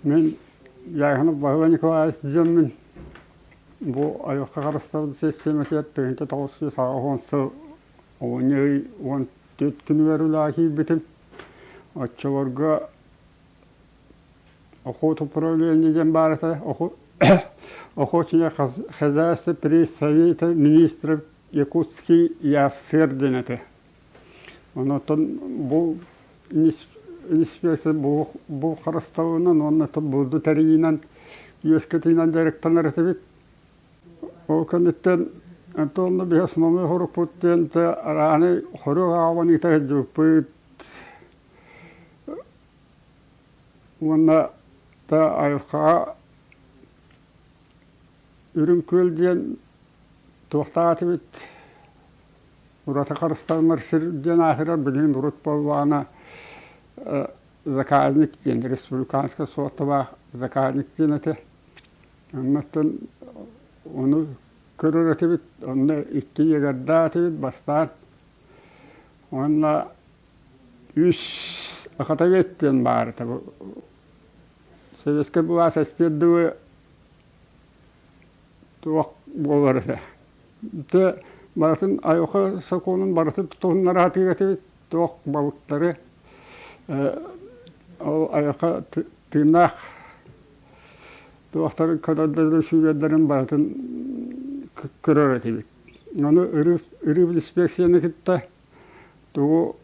Мин Яхонов Баһылай Николаевич диэммин. Бу айылҕа харыстабыл систиэмэтигэр 1980 сыл олунньу ый 14 күнүгэр үлэҕэ киирбитим. Оччолорго охота управление диэн баар этэ. Охотничье хозяйство при Совете министров Якутский ЯССР диэн этэ. Онтон бу инспекция бу харыстабынан уонна булду тэрийиинэн үөскэтиинэн дьарыктанар этибит. Ол кэнниттэн Антонна биһи основной хорукпут диэн арааны хорук аҕабан ыыта сылдьыбыппыт. Уонна та айылҕаҕа Үрүҥ Күөл диэн туохтаах этибит ураты харыстанар сир диэн аатырар билигин урут буоллаҕына заказник диэн республиканскай суотталаах заказник диэн этэ. Оннуттан ону көрөр этибит, онно икки егердаах этибит бастаан. Уонна үс охотовед диэн баар этэ. Советскай былаас эстиэр дылы туох буолар этэ. Дьэ барытын айылҕа сокуонун барытын тутуһуннара сатыыр этибит. Туох балыктары ол айылҕа тыыннаах туохтарын көрөрдөрүн сүүрэрдэрин барытын көрөр этибит. Ону ырыып инспекцияны кытта тугу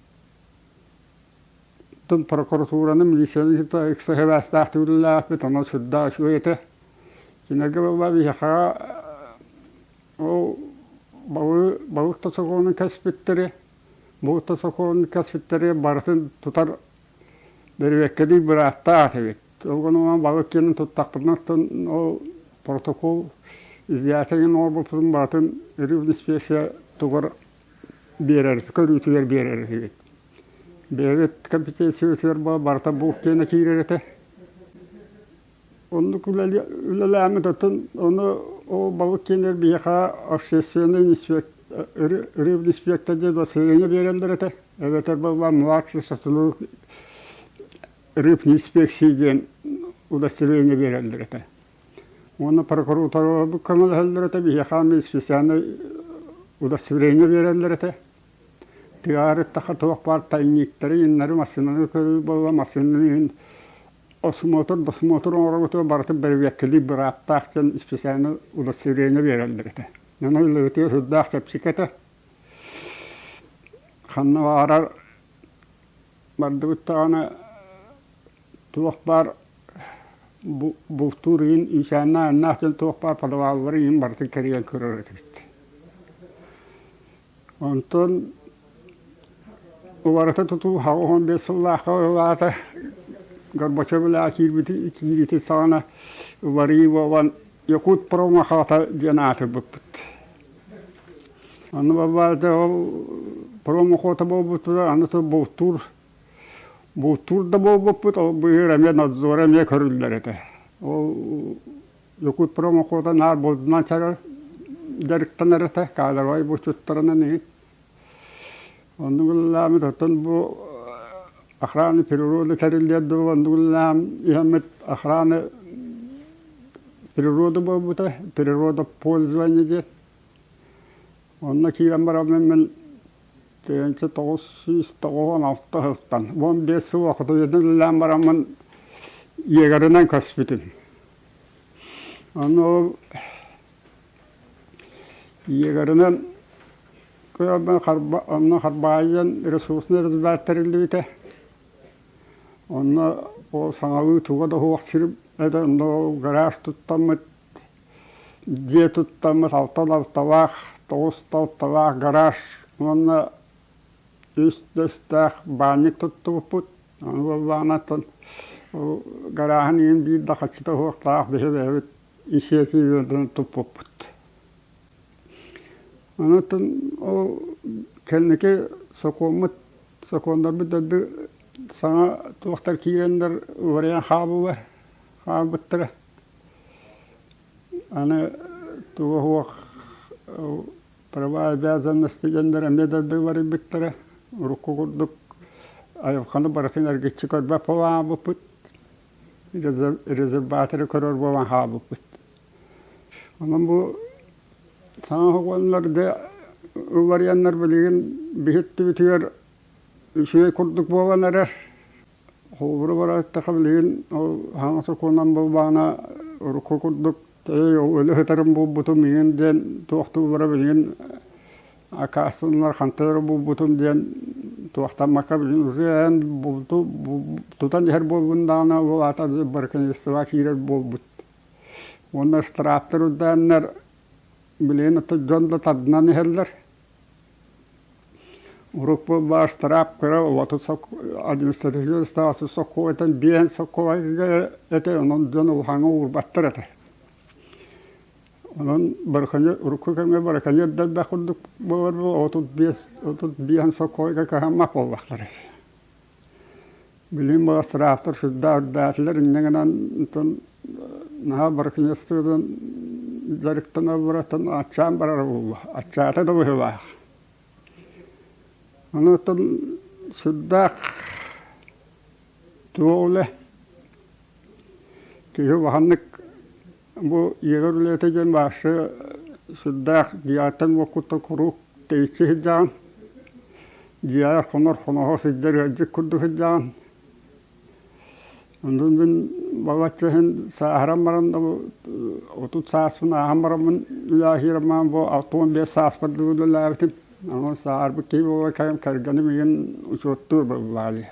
прокуратураны, милицияны кытта ыкса сыбаастаах үлэлээхпит, онон сүрдээх үчүгэй этэ. Кинилэргэ буолла биһиэхэ ол балык да сокуонун кэспиттэри, булт да сокуонун кэспиттэри барытын тутар бэрэбиэркэлиир бырааптаах этибит. Ол гынан балык киэнин туттахпытына ол протокол изъятиегин оҥорбуппутун барытын рыбинспекция тугар биэрэр, көрүүтүгэр биэрэр этибит. Бэйэбит компетенциябытыгар барыта булт киэнэ киирэр этэ. Оннук үлэлээммит оттон ону ол балык киэнэр биһиэхэ общественный рыбинспектор диэн удостоверение биэрэллэр этэ. Эбэтэр буолла младший сотрудник рыбинспекции диэн удостоверение биэрэллэр этэ. Уонна прокуратурабыт көмөлөһөллөр этэ, биһиэхэ аны специальнай удостоверение биэрэллэр этэ. Тыаарыттаха туох баар тайниктары, иннары массыынаны көрүү буолла, массыынаны иһин осмотр, досмотр оҥоробутугар барытын бэрэбиэркэлиир бырааптаах диэн специальнай удостоверение биэрэллэр этэ. Онон үлэбитигэр сүрдээх чэпчэки этэ. Ханна баҕарар бардыбыт даҕаны туох баар бултуур иһин үүсээннээх аннаах дьон туох баар подваллары иһин барытын кэрийэн көрөр этибит. Онтон уларыта тутуу 85 сыллаахха ылаата Горбачев үлэҕэ киирбит киириитин саҕана уларыйыы буолан Якут промохата диэн аатырбыппыт. Аны баллаата ол промохота буолбутугар аны бултуур бултуур да буолбуппут ол быыһыыр эмиэ надзора эмиэ көрүллэр этэ. Ол Якут промохота наар булдунан чарар дьарыктанар этэ, кадровай булчуттарынан иһин. Оннук үлэлээммит оттон бу охрана природы тэриллиэр дылы оннук үлэлээн иһэммит охрана природы буолбута, природа пользование диэн. Онно киирэн бараммын мин 1996 сылтан 15 сыл охотуйатын үлэлээн бараммын иэгэлинэн көспүтүм. Ону ол иэгэлинэн онно Харбаайы ресурснай результат тэриллибитэ. Онно ол саҥалыы туга да суох сир этэ, онно ол гараж туттаммыт Дьиэ туттаммыт алта алталаах, тоҕус алталаах гараж уонна үс дэстээх баанньык туттубуппут. Ону буоллаҕына оттон гарааһын иһин биир да хаччыта суохтаах биһи бэйэбит инициативанан туппуппут. Онон ол кэнники сокуоммут, сокуоннарбыт дэлби саҥа туохтар киирэннэр уларыйан хааллылар, хаалбыттара. Аны туга суох права обязанности диэннэр эмиэ дэлби уларыйбыттара. Урукку курдук айылҕаны барытын эргиччи көрбөт буолаабыппыт. резерваторы көрөр буолан хаалбыппыт. Онон бу саҥа сокуоннар дьэ уларыйаннар билигин биһиттибитигэр үчүгэй курдук буолан эрэр. Холобура барааттаха билигин ол саҥа сокуонан буолбаҕына урукку курдук эй өлө сытарым буолбутум иҥин диэн туохтууллара билигин аккаастанылар хантан эрэ булбутум диэн туохтаммакка билигин уже эн булту тутан иһэр буолбун даҕаны ол аата барканистыба киирэр буолбут. Уонна ыстырааптар үрдээннэр билигин оттон дьон да тардынан иһэллэр. Урукку баар ыстыраап кыра административнай ыстаап сокуонтан биэһин сокуонга этэ, онон дьон улахаҥҥа уурбаттар этэ. Онон бараканьер урукку кэмҥэ бараканьер да элбэх курдук буолар 35 35 сокуонга кыһаммат буоллахтар этэ. Билигин бу ыстырааптар сүрдээх үрдээтилэр, инньэ гынан онтон наһаа бараканьерстводан дьарыктанар аччаан барара буолуо, аччаата да быһыылаах. Ону оттон сүрдээх туох үлэ киһи улаханнык бу иэгэр үлэтэ диэн баасы сүрдээх дьиэттэн уоккуттан куруук тэйиччи сылдьаҕын. Дьиэҕэр хонор хоноһо сылдьар ыалдьыт курдук сылдьаҕын. Онтон мин балачча иһин сааһыран баран да бу 30 сааспын ааһан бараммын үлэлэһиирим бу 65 сааспар дылы үлэлээбитим. Онон сааһырбыт киһи буола кэлэн кэргэним игин учуоттуур буоллаҕа дии.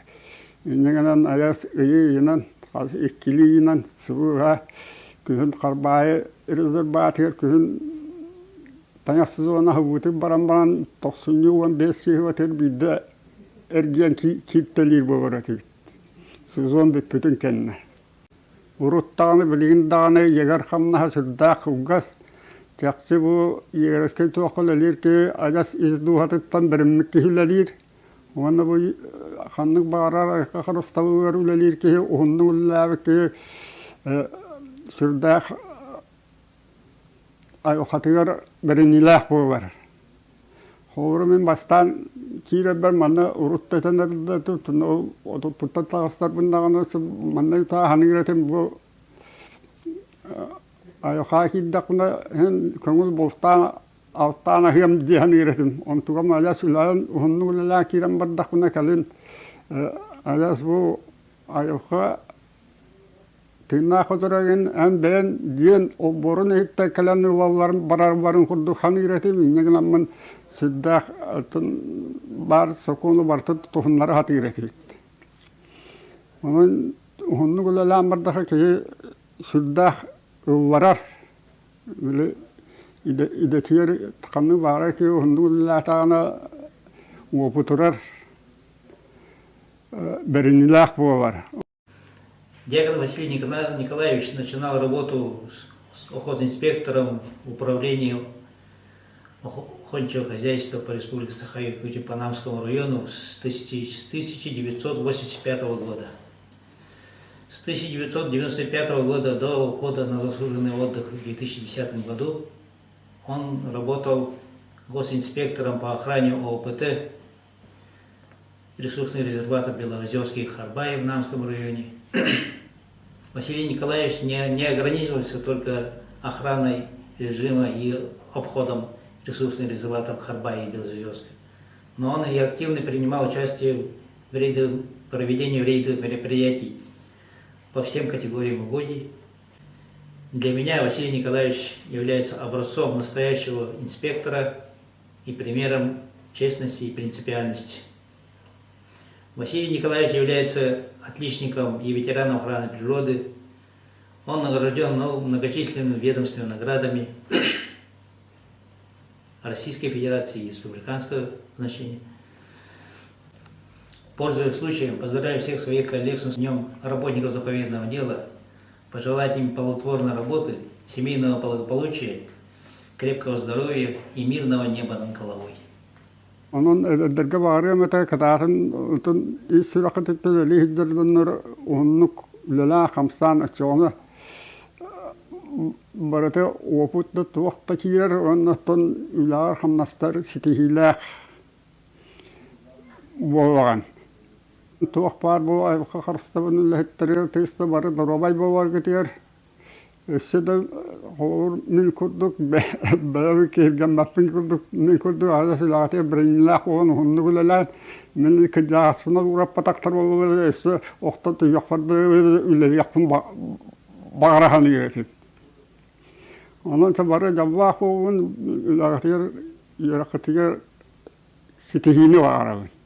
Инньэ гынан айас ыйы ыйынан, хас иккилии ыйынан сыбыыһа күһүн Харбаайы резерватыгар күһүн таҥас сезона аһыллыбытын баран баран тохсунньу 15 сыһыатыгар биирдэ эргийэн кииртэлиир буолар этибит. Сезон бүппүтүн кэннэ. Урут даҕаны, билигин даҕаны егер хамнаһа сүрдээх кылгас. Чахчы бу егерскэй туохха үлэлиир киһи адьас ис дууһатыттан бэриммит киһи үлэлиир. Уонна бу ханнык баҕарар харыстабылыгар үлэлиир киһи, уһуннук үлэлээбит киһи сүрдээх айылҕатыгар бэриниилээх буолар. Холобура мин бастаан киирэрбэр манна урут да этэн эрдэ ол отуппуттан таҕыстарбын даҕаны манна утаа ханыыр этим бу айылҕаҕа киирдэхпинэ иһин көҥүл бултаан алтаан аһыам дии саныыр этим. Онтугам адьас үлээн уһуннук үлэлээн киирэн бардахпына кэлин адьас бу айылҕа Тыыннаах өтөрөгүн эн бэйэн диэн олбуорун иһиттэн кэлэн ылалларын барарбарын курдук саныыр этим. Инньэ гынаммын сүрдээх баар сокуону барытын тутуһуннара сатыыр этибит. Онон уһуннук үлэлээн бардаха киһи сүрдээх ылларар. Били идэтигэр ханнык баҕарар киһи уһуннук үлэлээтэҕинэ уопутурар, бэриниилээх буолар. Дьякон Василий Николаевич начинал работу с охотинспектором в управлении охотничьего хозяйства по Республике Саха-Якутия по Намскому району с 1985 года. С 1995 года до ухода на заслуженный отдых в 2010 году он работал госинспектором по охране ООПТ ресурсный резервата Белоозерский Харбай в Намском районе. Василий Николаевич не, не ограничивался только охраной режима и обходом ресурсных резерватов Харбай и Белозерска, но он и активно принимал участие в рейдовом, проведении рейдовых мероприятий по всем категориям угодий. Для меня Василий Николаевич является образцом настоящего инспектора и примером честности и принципиальности. Василий Николаевич является отличником и ветераном охраны природы. Он награжден многочисленными ведомственными наградами Российской Федерации и республиканского значения. Пользуясь случаем, поздравляю всех своих коллег с Днем работников заповедного дела, пожелать им плодотворной работы, семейного благополучия, крепкого здоровья и мирного неба над головой. Онон эдэрдэргэ баҕарыам этэ кытаатын отон ис сүрэххититтэн үлэлии сылдьар дьоннор уһуннук үлэлээн-хамсаан оччоҕуна барыта уопут да туох да киирэр уонна оттон үлэҕэр-хамнастар ситиһиилээх буолаҕын. Туох баар бу айылҕа харыстабын үлэһиттэригэр тыыста бары доруобай буоларгытыгар өссө да холобур мин курдук бэйэбин киһиргэммэппин курдук мин курдук адьас үлэҕитигэр бэриниилээх буолан уһуннук үлэлээн мин кырдьаҕаспынан уураппатахтар буоллар өссө охтон түһүөхпэр үлэлиэхпин баҕара саныыр этим. Онон бары дьоллоох буолун үлэҕитигэр үөрэххитигэр ситиһиини баҕарабын.